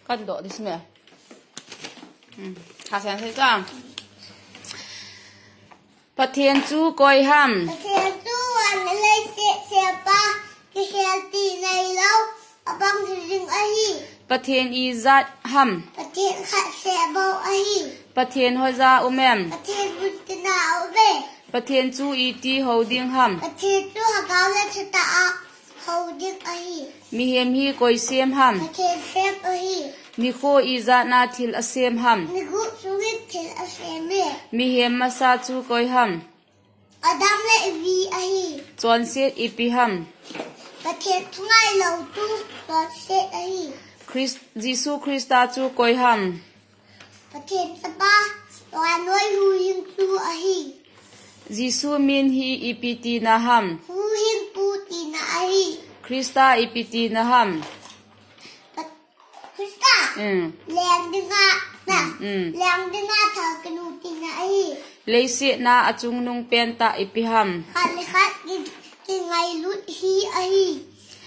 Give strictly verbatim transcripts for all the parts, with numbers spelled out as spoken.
Patdoh ding me. Hmm. Kha sen sei ta. Pathen chu koi ham. Pathen chu van le leiset sempa, kikhel ti neilou, abang jing ahi. Pathen ijat ham. Pathen khat seh bou ahi. Pathen hoiya um em. Pathen mun tina um e. Pathen chu iti hou ding ham. Pathen chu lhagao le thutah a hou ding ahi. Mihem hi koi sem ham. Pathen sem ahi. Nikho ijat a thil asem ham. Nikho sungin thil asem e. Mihem masa chu koi ham. Adam le Evi ahi. Chonset ipi ham. Pathen thu ngailou chu chonset ahi. Christ, Jesu Christa chu koi ham. Pathen chapa, vannoi huhhingpu ahi. Jesu min hi ipi tina ham. Huhhingpu tina ahi. Christa ipi tina ham. Pat-, Christa. Mm. Leng dinga, na. Mm, mm. Leng dinga thal kinu tina ahi. Leiset a achungnung pentah ipi ham. Khat le khat ki, kingailut hi ahi.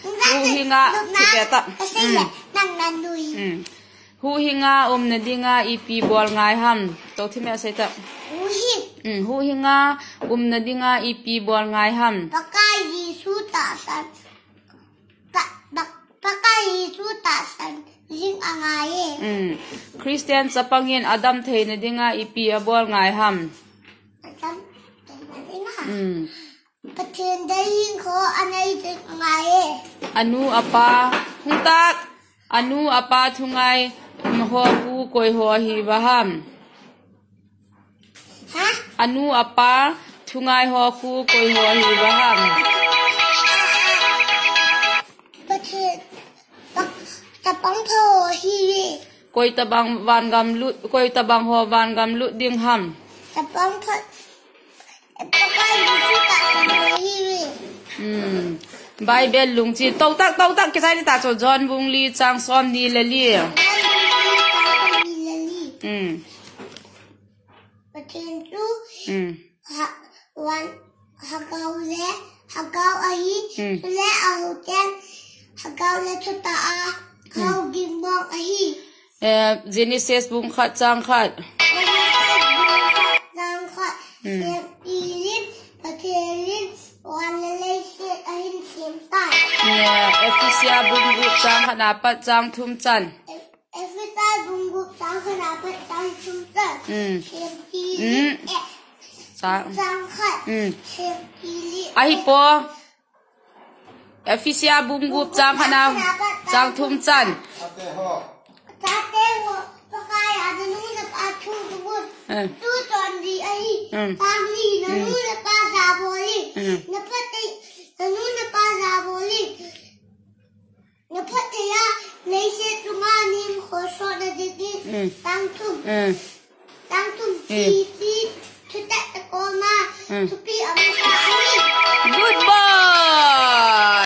Huhhinga, lupna, thipetah. Kasei le, mm, nang nanui. Mm. Huhhinga umna dinga ipi bol ngai ham. Tou thim e sei ta. Huhhing. Mm, huhhinga umna dinga ipi bol ngai ham. Pakai Jesu tahsan. Pa, pa, Pakai Jesu tahsan jing angai e. Mm. Christian chapang in adam theina dinga ipi abol ngai ham. Adam theina dinga. Mm. Pathen deiyin kho anei jing angai e. Anu apa, hung tak. Anu apa thungai ho khu koi ho ahiuva ham. Ha? Anu apa thungai ho khu koi ho ahiuva ham. Pathen, pa, chapang tho ahi e. Koi tabang vangam lut, koi tabang ho vangam lut ding ham. Chapang tho, Pakai Jesu tahsan ahi e. Hmm. Bible lungchin. Tou tak, tou tak, kisai ni ta chu John bung li chang som ni le li. John bung li chang som ni le li. Hmm. Pathen chu, hmm, ha, van, lhagao le, lhagao ahi, hmm, chule ahou ten, lhagao le thutah a, hmm, hou ging mong ahi. Eh, Genesis bung khat chang khat. Genesis bung khat chang khat. Hmm. Sempi in, Pathen in, van le leiset ahin sem tai. Eh, Efesia bung gup chang khat na pat chang thum chan. Ef-, Efesia bung gup chang khat na pat chang thum chan. Hmm. Sempi in, hmm, eh, chang, chang khat. Hmm. Sempi in, ahi po. Efesia bung gup chang khat na chang thum chan. Chate ho, Pakai a nanu napa thu tumun. Eh. Tu chonse ahi. Hmm. Chang ni, nanu, hmm, napa jabol in. Hmm. Naphatthei, nanu napa jabol in. Naphatthei a, leiset chunga nin kho sotna dingin. Hmm. Chang thum. Hmm. Chang thum, hmm, thi, thi, thutah a koma, hmm, thupi a